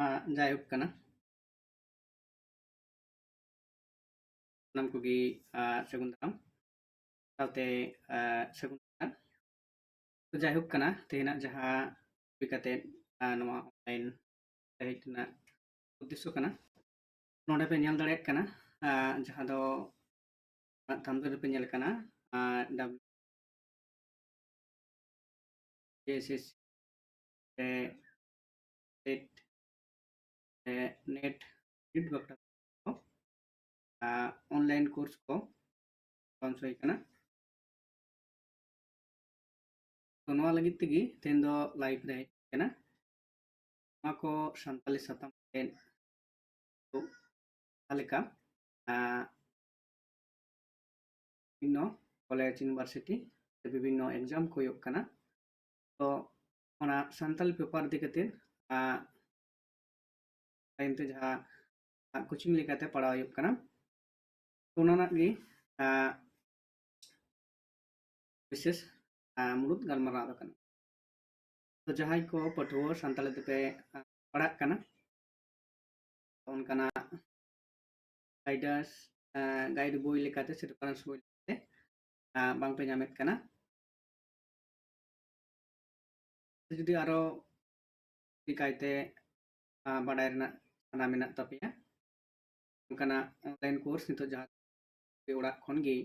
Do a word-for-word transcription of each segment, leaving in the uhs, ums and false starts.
ᱟᱸ, ᱡᱟᱭᱦᱳᱠ ᱠᱟᱱᱟ᱾ ᱥᱟᱱᱟᱢ ᱠᱚᱜᱮ, ᱟᱸ, ᱥᱟᱹᱜᱩᱱ ᱫᱟᱨᱟᱢ᱾ ᱥᱟᱶᱛᱮ, ᱟᱸ, ᱥᱟᱹᱜᱩᱱ ᱥᱮᱛᱟᱜ᱾ ᱛᱚ, ᱡᱟᱭᱦᱳᱠ ᱠᱟᱱᱟ, ᱛᱮᱦᱮᱧᱟᱜ ᱡᱟᱦᱟᱸ ᱦᱩᱭ ᱠᱟᱛᱮ, ᱟᱸ, ᱱᱚᱣᱟ online ᱦᱮᱡ ᱨᱮᱱᱟᱜ ᱩᱫᱽᱫᱮᱥᱥᱚ ᱠᱟᱱᱟ, ᱱᱚᱰᱮ ᱯᱮ ᱧᱮᱞ ᱫᱟᱲᱮᱭᱟᱜ ᱠᱟᱱᱟ, ᱟᱸ, ᱡᱟᱦᱟᱸ ᱫᱚ ᱛᱟᱢᱫᱩᱨ ᱨᱮᱯᱮ ᱧᱮᱞ ᱠᱟᱱᱟ, ᱟᱨ ᱰᱟᱵᱞᱤᱭᱩ ᱮᱥ ᱮᱥ ᱥᱤ ᱨᱮ ᱴᱮᱴ ᱨᱮ ᱱᱮᱴ ᱱᱤᱴ ᱵᱟᱠᱷᱨᱟ ᱠᱚ, ᱟᱨ online course ᱠᱚ launch ᱦᱩᱭ ᱠᱟᱱᱟ᱾ ᱛᱚ, ᱱᱚᱣᱟ ᱞᱟᱹᱜᱤᱫ ᱛᱮᱜᱮ ᱛᱮᱦᱮᱧ ᱫᱚ live ᱨᱮ ᱦᱮᱡ ᱠᱟᱱᱟ᱾ ᱱᱚᱣᱟ ᱠᱚ ᱥᱟᱱᱛᱟᱞᱤ ᱥᱟᱛᱟᱢ ᱛᱮ ᱡᱟᱦᱟᱸ ᱞᱮᱠᱟ, ᱟᱸ, ᱵᱤᱵᱷᱤᱱᱱᱚ college, university ᱨᱮ ᱵᱤᱵᱷᱤᱱᱱᱚ exam ᱠᱚ ᱦᱩᱭᱩᱜ ᱠᱟᱱᱟ᱾ ᱛᱚ, ᱚᱱᱟ ᱥᱟᱱᱛᱟᱞᱤ paper ᱤᱫᱤ ᱠᱟᱛᱮ, ᱟᱸ, ᱛᱟᱭᱚᱢ ᱛᱮ ᱡᱟᱦᱟᱸ, ᱟᱸ, coaching ᱞᱮᱠᱟᱛᱮ ᱯᱟᱲᱦᱟᱣ ᱦᱩᱭᱩᱜ ᱠᱟᱱᱟ, ᱛᱚ, ᱚᱱᱟ ᱨᱮᱱᱟᱜ ᱜᱮ, ᱟᱸ, ᱵᱤᱥᱮᱥ, ᱟᱸ, ᱢᱩᱲᱩᱫ ᱜᱟᱞᱢᱟᱨᱟᱣ ᱫᱚ ᱠᱟᱱᱟ᱾ ᱛᱚ, ᱡᱟᱦᱟᱸᱭ ᱠᱚ ᱯᱟᱹᱴᱷᱩᱣᱟᱹ ᱥᱟᱱᱛᱟᱲᱤ ᱛᱮᱯᱮ, ᱟᱸ, ᱯᱟᱲᱦᱟᱜ ᱠᱟᱱᱟ, ᱚᱱᱠᱟᱱᱟᱜ guidance, ᱟᱸ, guide ᱵᱳᱭ ᱞᱮᱠᱟᱛᱮ ᱥᱮ reference ᱵᱳᱭ ᱞᱮᱠᱟᱛᱮ, ᱟᱸ, ᱵᱟᱝᱯᱮ ᱧᱟᱢᱮᱫ ᱠᱟᱱᱟ, ᱡᱩᱫᱤ ᱟᱨᱚ ᱡᱟᱹᱥᱛᱤ ᱠᱟᱭᱛᱮ, ᱟᱸ, ᱵᱟᱰᱟᱭ ᱨᱮᱱᱟᱜ ᱥᱟᱱᱟ ᱢᱮᱱᱟᱜ ᱛᱟᱯᱮᱭᱟ, ᱚᱱᱠᱟᱱᱟᱜ online course ᱱᱤᱛᱚᱜ ᱡᱟᱦᱟᱸ ᱚᱲᱟᱜ ᱠᱷᱚᱱ ᱜᱮ,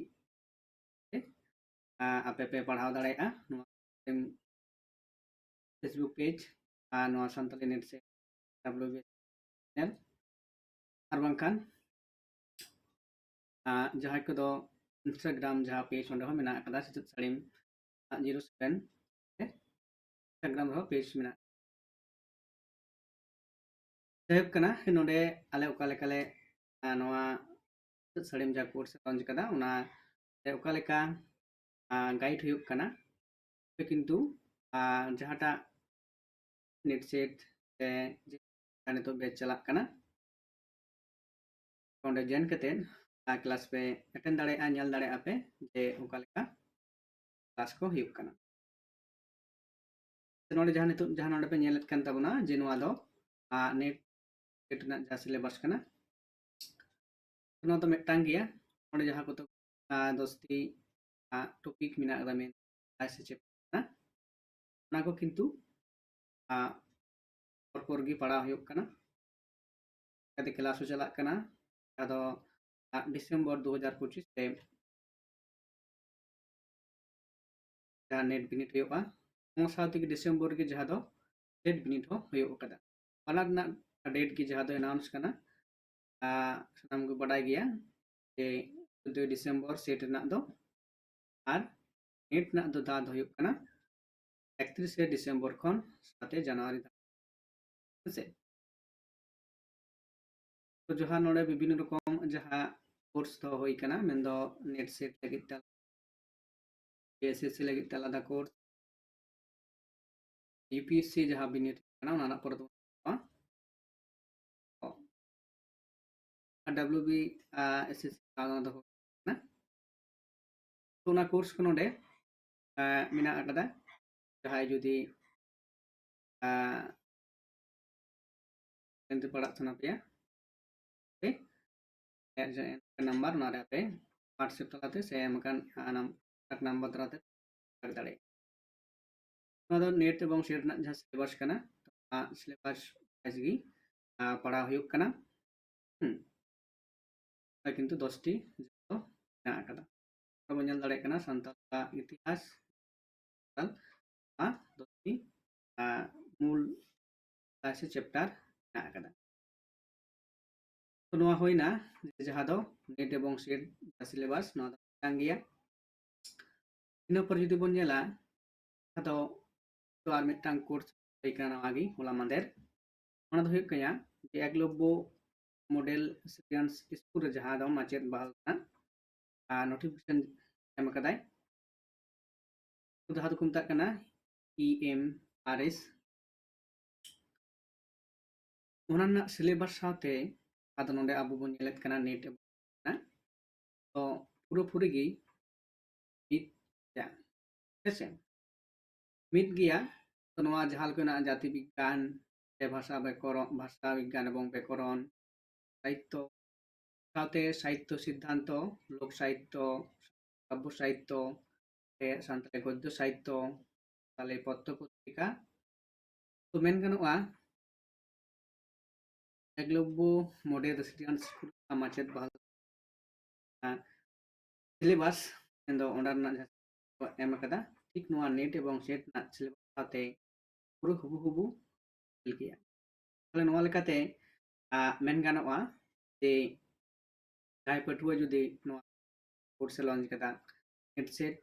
ᱟᱸ, ᱟᱯᱮ ᱯᱮ ᱯᱟᱲᱦᱟᱣ ᱫᱟᱲᱮᱭᱟᱜᱼᱟ ᱱᱚᱣᱟ Facebook page ᱟᱨ ᱱᱚᱣᱟ ᱥᱟᱱᱛᱟᱞᱤ ᱱᱮᱴ ᱥᱮ ᱰᱟᱵᱞᱤᱭᱩ ᱵᱤ ᱪᱮᱱᱮᱞ, ᱟᱨ ᱵᱟᱝᱠᱷᱟᱱ, ᱟᱸ, ᱡᱟᱦᱟᱸᱭ ᱠᱚᱫᱚ Instagram ᱡᱟᱦᱟᱸ page, ᱚᱸᱰᱮ ᱦᱚᱸ ᱢᱮᱱᱟᱜ ᱟᱠᱟᱫᱟ ᱥᱮᱪᱮᱫ ᱥᱟᱹᱲᱤᱢ, ᱟᱸ, zero seven, ᱦᱮᱸ? Instagram ᱨᱮᱦᱚᱸ page ᱢᱮᱱᱟᱜ᱾ ᱡᱟᱭᱦᱳᱠ ᱠᱟᱱᱟ, ᱱᱚᱰᱮ ᱟᱞᱮ ᱚᱠᱟ ᱞᱮᱠᱟᱞᱮ, ᱟᱸ, ᱱᱚᱣᱟ ᱥᱟᱹᱲᱤᱢ ᱡᱟᱦᱟᱸ course ᱮ launch ᱠᱟᱫᱟ, ᱚᱱᱟ ᱨᱮ ᱚᱠᱟ ᱞᱮᱠᱟ, ᱟᱸ, guide ᱦᱩᱭᱩᱜ ᱠᱟᱱᱟ, ᱛᱚᱵᱮ ᱠᱤᱱᱛᱩ, ᱟᱸ, ᱡᱟᱦᱟᱸᱴᱟᱜ ᱱᱮᱴ ᱥᱮᱴ ᱥᱮ ᱡᱟᱦᱟᱸ ᱱᱤᱛᱚᱜ batch ᱪᱟᱞᱟᱜ ᱠᱟᱱᱟ, ᱚᱸᱰᱮ join ᱠᱟᱛᱮᱫ, ᱟᱸ, class ᱯᱮ attend ᱫᱟᱲᱮᱭᱟᱜᱼᱟ, ᱧᱮᱞ ᱫᱟᱲᱮᱭᱟᱜᱼᱟ ᱯᱮ ᱡᱮ ᱚᱠᱟ ᱞᱮᱠᱟ class ᱠᱚ ᱦᱩᱭᱩᱜ ᱠᱟᱱᱟ᱾ ᱱᱚᱰᱮ ᱡᱟᱦᱟᱸ ᱱᱤᱛᱚᱜ, ᱡᱟᱦᱟᱸ ᱱᱚᱰᱮ ᱯᱮ ᱧᱮᱞᱮᱫ ᱠᱟᱱ ᱛᱟᱵᱚᱱᱟ ᱡᱮ ᱱᱚᱣᱟ ᱫᱚ ᱱᱮᱴ ᱨᱮᱱᱟᱜ ᱡᱟᱦᱟᱸ ᱥᱤᱞᱮᱵᱟᱥ ᱠᱟᱱᱟ, ᱱᱚᱣᱟ ᱫᱚ ᱢᱤᱫᱴᱟᱝ ᱜᱮᱭᱟ᱾ ᱚᱸᱰᱮ ᱡᱟᱦᱟᱸ ᱠᱚᱫᱚ ᱫᱚᱥᱴᱤ ᱴᱚᱯᱤᱠ ᱢᱮᱱᱟᱜ ᱟᱠᱟᱫᱟ, ᱢᱮᱱ ᱥᱮ ᱪᱮᱫ ᱠᱟᱱᱟ, ᱚᱱᱟ ᱠᱚ ᱠᱤᱱᱛᱩ ᱯᱚᱨᱯᱚᱨ ᱜᱮ ᱯᱟᱲᱦᱟᱣ ᱦᱩᱭᱩᱜ ᱠᱟᱱᱟ᱾ ᱠᱟᱛᱮ ᱠᱞᱟᱥ ᱦᱚᱸ ᱪᱟᱞᱟᱜ ᱠᱟᱱᱟ᱾ ᱟᱫᱚ ᱰᱤᱥᱮᱢᱵᱚᱨ ᱫᱩ ᱦᱟᱡᱟᱨ ᱯᱚᱸᱪᱤᱥ ᱨᱮ ᱡᱟᱦᱟᱸ ᱱᱮᱴ ᱵᱤᱱᱤᱰ ᱦᱩᱭᱩᱜᱼᱟ, ᱚᱱᱟ ᱥᱟᱶ ᱛᱮᱜᱮ ᱰᱤᱥᱮᱢᱵᱚᱨ ᱨᱮᱜᱮ ᱡᱟᱦᱟᱸ ᱫᱚ ᱥᱮᱴ ᱵᱤᱱᱤᱰ ᱦᱚᱸ ᱦᱩᱭᱩᱜ ᱠᱟᱱᱟ᱾ ᱵᱟᱱᱟᱨ ᱨᱮᱱᱟᱜ ᱰᱮᱴ ᱜᱮ ᱡᱟᱦᱟᱸ ᱫᱚ ᱮᱱᱟᱣᱩᱱᱥ ᱠᱟᱱᱟ, ᱥᱟᱱᱟᱢ ᱜᱮ ᱵᱟᱰᱟᱭ ᱜᱮᱭᱟ ᱡᱮ ᱪᱳᱫᱫᱳᱭ ᱰᱤᱥᱮᱢᱵᱚᱨ ᱥᱮᱴ ᱨᱮᱱᱟᱜ ᱫᱚ, ᱟᱨ ᱱᱮᱴ ᱨᱮᱱᱟᱜ ᱫᱚ ᱫᱟᱣ ᱫᱚ ᱦᱩᱭᱩᱜ ᱠᱟᱱᱟ ᱮᱠᱛᱨᱤᱥᱮ ᱰᱤᱥᱮᱢᱵᱚᱨ ᱠᱷᱚᱱ ᱥᱟᱛᱮ ᱡᱟᱱᱩᱣᱟᱨᱤ ᱫᱷᱟᱹᱵᱤᱡ᱾ ᱦᱮᱸᱥᱮ? ᱛᱚ ᱡᱟᱦᱟᱸ ᱱᱚᱰᱮ ᱵᱤᱵᱷᱤᱱᱱᱚ ᱨᱚᱠᱚᱢ ᱡᱟᱦᱟᱸ ᱠᱳᱨᱥ ᱫᱚ ᱦᱩᱭ ᱠᱟᱱᱟ, ᱢᱮᱱᱫᱚ ᱱᱮᱴ ᱥᱮᱴ ᱞᱟᱹᱜᱤᱫ ᱛᱮ, ᱮᱥ ᱮᱥ ᱥᱤ ᱞᱟᱹᱜᱤᱫ ᱛᱮ ᱟᱞᱟᱫᱟ course, U P S C ᱡᱟᱦᱟᱸ ᱵᱤᱱᱤᱰ ᱠᱟᱱᱟ, ᱚᱱᱟ ᱨᱮᱱᱟᱜ ᱯᱚᱨᱮ ᱫᱚ W B S S C ᱚᱱᱟ ᱫᱚ ᱦᱩᱭᱩᱜ ᱠᱟᱱᱟ᱾ ᱛᱚ ᱚᱱᱟ ᱠᱳᱨᱥ ᱠᱚ ᱱᱚᱰᱮ ᱢᱮᱱᱟᱜ ᱟᱠᱟᱫᱟ᱾ ᱡᱟᱦᱟᱸᱭ ᱡᱩᱫᱤ ᱢᱮᱱᱛᱮ ᱯᱟᱲᱦᱟᱜ ᱥᱟᱱᱟ ᱯᱮᱭᱟ, ᱱᱟᱢᱵᱟᱨ ᱚᱱᱟᱨᱮ ᱟᱯᱮ WhatsApp ᱛᱟᱞᱟᱛᱮ ᱥᱮ ᱮᱢ ᱟᱠᱟᱱ ᱱᱟᱢᱵᱟᱨ ᱛᱟᱞᱟᱛᱮ ᱫᱟᱲᱮᱭᱟᱜᱼᱟ᱾ ᱱᱚᱣᱟ ᱫᱚ ᱱᱮᱴ ᱮᱵᱚᱝ ᱥᱮᱴ ᱨᱮᱱᱟᱜ ᱡᱟᱦᱟᱸ ᱥᱤᱞᱮᱵᱟᱥ ᱠᱟᱱᱟ, ᱚᱱᱟ ᱥᱤᱞᱮᱵᱟᱥ ᱜᱮ ᱯᱟᱲᱦᱟᱣ ᱦᱩᱭᱩᱜ ᱠᱟᱱᱟ᱾ ᱦᱩᱸ, ᱠᱤᱱᱛᱩ ᱫᱚᱥᱴᱤ ᱡᱚᱛᱚ ᱢᱮᱱᱟᱜ ᱟᱠᱟᱫᱟ᱾ ᱵᱚᱱ ᱧᱮᱞ ᱫᱟᱲᱮᱭᱟᱜ ᱠᱟᱱᱟ ᱥᱟᱱᱛᱟᱲ ᱤᱛᱤᱦᱟᱥ, ᱟᱨ ᱫᱚᱥᱴᱤ ᱢᱩᱞ ᱥᱮ ᱪᱮᱯᱴᱟᱨ ᱢᱮᱱᱟᱜ ᱟᱠᱟᱫᱟ᱾ ᱛᱚ ᱱᱚᱣᱟ ᱦᱩᱭᱱᱟ ᱡᱟᱦᱟᱸ ᱫᱚ ᱱᱮᱴ ᱮᱵᱚᱝ ᱥᱮᱴ ᱥᱤᱞᱮᱵᱟᱥ, ᱱᱚᱣᱟ ᱫᱚ ᱠᱟᱱ ᱜᱮᱭᱟ᱾ ᱤᱱᱟᱹ ᱯᱚᱨ ᱡᱩᱫᱤ ᱵᱚᱱ ᱧᱮᱞᱟ, ᱟᱫᱚ ᱛᱚ ᱟᱨ ᱢᱤᱫᱴᱟᱝ ᱠᱳᱨᱥ ᱦᱩᱭ ᱠᱟᱱᱟ ᱱᱚᱣᱟ ᱜᱮ ᱦᱚᱞᱟ ᱢᱟᱫᱷᱮᱨ᱾ ᱚᱱᱟ ᱫᱚ ᱦᱩᱭᱩᱜ ᱠᱟᱱᱟ ᱡᱮ ᱮᱠᱞᱚᱵᱽᱵᱚ ᱢᱚᱰᱮᱞ ᱥᱤᱠᱩᱭᱮᱱᱥ ᱥᱠᱩᱞ ᱨᱮ ᱡᱟᱦᱟᱸ ᱫᱚ ᱢᱟᱪᱮᱫ ᱵᱟᱦᱟᱞ ᱨᱮᱱᱟᱜ ᱱᱳᱴᱤᱯᱷᱤᱠᱮᱥᱚᱱ ᱮᱢ ᱟᱠᱟᱫᱟᱭ᱾ ᱡᱟᱦᱟᱸ ᱫᱚᱠᱚ ᱢᱮᱛᱟᱜ ᱠᱟᱱᱟ ᱤ ᱮᱢ ᱟᱨ ᱮᱥ᱾ ᱚᱱᱟ ᱨᱮᱱᱟᱜ ᱥᱤᱞᱮᱵᱟᱥ ᱥᱟᱶᱛᱮ ᱟᱫᱚ ᱱᱚᱰᱮ ᱟᱵᱚ ᱵᱚᱱ ᱧᱮᱞᱮᱫ ᱠᱟᱱᱟ ᱱᱮᱴ ᱮᱵᱚᱝ ᱛᱚ ᱯᱩᱨᱟᱹᱯᱩᱨᱤ ᱜᱮ ᱢᱤᱫ ᱜᱮᱭᱟ, ᱦᱮᱸᱥᱮ? ᱢᱤᱫ ᱜᱮᱭᱟ᱾ ᱛᱚ ᱱᱚᱣᱟ ᱡᱟᱦᱟᱸ ᱞᱮᱠᱟ ᱢᱮᱱᱟᱜᱼᱟ ᱡᱟᱹᱛᱤ ᱵᱤᱜᱽᱜᱟᱱ, ᱥᱮ ᱵᱷᱟᱥᱟ ᱵᱮᱠᱚᱨᱚᱱ, ᱵᱷᱟᱥᱟ ᱵᱤᱜᱽᱜᱟᱱ ᱮᱵᱚᱝ ᱵᱮᱠᱚᱨᱚᱱ, ᱥᱟᱦᱤᱛᱛᱚ, ᱥᱟᱶᱛᱮ ᱥᱟᱦᱤᱛᱛᱚ ᱥᱤᱫᱽᱫᱷᱟᱱᱛᱚ, ᱞᱳᱠ ᱥᱟᱦᱤᱛᱛᱚ, ᱠᱟᱵᱽᱵᱚ ᱥᱟᱦᱤᱛᱛᱚ, ᱥᱮ ᱥᱟᱱᱛᱟᱲᱤ ᱜᱚᱫᱽᱫᱚ ᱥᱟᱦᱤᱛᱛᱚ, ᱥᱟᱱᱛᱟᱲᱤ ᱯᱚᱛᱛᱚ ᱯᱚᱛᱨᱤᱠᱟ᱾ ᱛᱚ ᱢᱮᱱ ᱜᱟᱱᱚᱜᱼᱟ, ᱮᱠᱞᱚᱵᱽᱵᱚ ᱢᱚᱰᱮᱞ ᱨᱮᱥᱤᱰᱮᱱᱥ ᱥᱠᱩᱞ ᱨᱮᱱᱟᱜ ᱢᱟᱪᱮᱫ ᱵᱟᱦᱟᱞ ᱥᱤᱞᱮᱵᱟᱥ ᱢᱮᱱᱫᱚ ᱚᱱᱟ ᱨᱮᱱᱟᱜ ᱡᱟᱦᱟᱸ ᱠᱚ ᱮᱢ ᱟᱠᱟᱫᱟ, ᱴᱷᱤᱠ ᱱᱚᱣᱟ ᱱᱮᱴ ᱮᱵᱚᱝ ᱥᱮᱴ ᱨᱮᱱᱟᱜ ᱥᱤᱞᱮᱵᱟᱥ ᱥᱟᱶᱛᱮ ᱯᱩᱨᱟᱹ ᱦᱩᱵᱩᱦᱩᱵᱩ ᱢᱤᱞ ᱜᱮᱭᱟ᱾ ᱛᱟᱦᱞᱮ ᱱᱚᱣᱟ ᱞᱮᱠᱟᱛᱮ, ᱟ, ᱢᱮᱱ ᱜᱟᱱᱚᱜᱼᱟ ᱡᱮ ᱡᱟᱦᱟᱸᱭ ᱯᱟᱹᱴᱷᱩᱣᱟᱹ ᱡᱩᱫᱤ ᱱᱚᱣᱟ ᱠᱳᱨᱥ ᱮ ᱞᱚᱧᱪ ᱠᱟᱫᱟ ᱱᱮᱴ ᱥᱮᱴ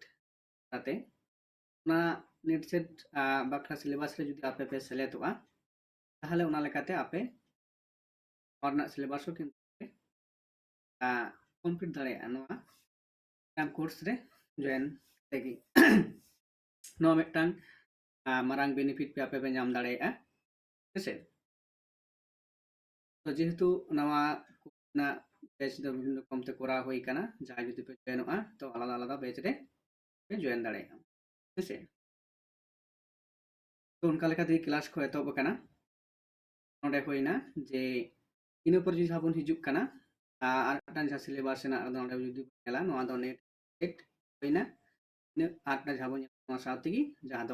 ᱠᱟᱛᱮ, ᱚᱱᱟ ᱱᱮᱴ ᱥᱮᱴ, ᱟ, ᱵᱟᱠᱷᱨᱟ ᱥᱤᱞᱮᱵᱟᱥ ᱨᱮ ᱡᱩᱫᱤ ᱟᱯᱮ ᱯᱮ ᱥᱮᱞᱮᱫᱚᱜᱼᱟ, ᱛᱟᱦᱞᱮ ᱚᱱᱟ ᱞᱮᱠᱟᱛᱮ ᱟᱯᱮ ᱱᱚᱣᱟ ᱨᱮᱱᱟᱜ ᱥᱤᱞᱮᱵᱟᱥ ᱦᱚᱸ ᱠᱤᱱᱛᱩ ᱯᱮ, ᱟ, ᱠᱚᱢᱯᱞᱤᱴ ᱫᱟᱲᱮᱭᱟᱜᱼᱟ ᱱᱚᱣᱟ ᱢᱤᱫᱴᱟᱝ ᱠᱳᱨᱥ ᱨᱮ ᱡᱚᱭᱮᱱ ᱛᱮᱜᱮ᱾ ᱱᱚᱣᱟ ᱢᱤᱫᱴᱟᱝ, ᱟ, ᱢᱟᱨᱟᱝ ᱵᱮᱱᱤᱯᱷᱤᱴ ᱯᱮ ᱟᱯᱮ ᱯᱮ ᱧᱟᱢ ᱫᱟᱲᱮᱭᱟᱜᱼᱟ, ᱦᱮᱸᱥᱮ? ᱛᱚ ᱡᱮᱦᱮᱛᱩ ᱱᱟᱣᱟ ᱠᱳᱨᱥ ᱨᱮᱱᱟᱜ ᱵᱮᱪ ᱫᱚ ᱵᱤᱵᱷᱤᱱᱱᱚ ᱨᱚᱠᱚᱢ ᱛᱮ ᱠᱚᱨᱟᱣ ᱦᱩᱭ ᱠᱟᱱᱟ, ᱡᱟᱦᱟᱸᱭ ᱡᱩᱫᱤ ᱯᱮ ᱡᱚᱭᱮᱱᱚᱜᱼᱟ ᱛᱚ ᱟᱞᱟᱫᱟ ᱟᱞᱟᱫᱟ ᱵᱮᱪ ᱨᱮ ᱯᱮ ᱡᱚᱭᱮᱱ ᱫᱟᱲᱮᱭᱟᱜᱼᱟ, ᱦᱮᱸᱥᱮ? ᱛᱚ ᱚᱱᱠᱟ ᱞᱮᱠᱟ ᱛᱮᱜᱮ ᱠᱞᱟᱥ ᱠᱚ ᱮᱛᱚᱦᱚᱵ ᱟᱠᱟᱱᱟ᱾ ᱱᱚᱰᱮ ᱦᱩᱭᱱᱟ ᱡᱮ ᱤᱱᱟᱹ ᱯᱚᱨ ᱡᱩᱫᱤ ᱡᱟᱦᱟᱸ ᱵᱚᱱ ᱦᱤᱡᱩᱜ ᱠᱟᱱᱟ, ᱟ-, ᱟᱨ ᱢᱤᱫᱴᱟᱝ ᱡᱟᱦᱟᱸ ᱥᱤᱞᱮᱵᱟᱥ ᱨᱮᱱᱟᱜ ᱱᱚᱰᱮ ᱡᱩᱫᱤ ᱵᱚᱱ ᱧᱮᱞᱟ, ᱱᱚᱣᱟ ᱫᱚ ᱱᱮᱴ ᱥᱮᱴ ᱦᱩᱭᱱᱟ᱾ ᱤᱱᱟᱹ ᱟᱨ ᱢᱤᱫᱴᱟᱝ ᱡᱟᱦᱟᱸ ᱵᱚᱱ ᱧᱮᱞᱟ ᱱᱚᱣᱟ ᱥᱟᱶ ᱛᱮᱜᱮ, ᱡᱟᱦᱟᱸ ᱫᱚ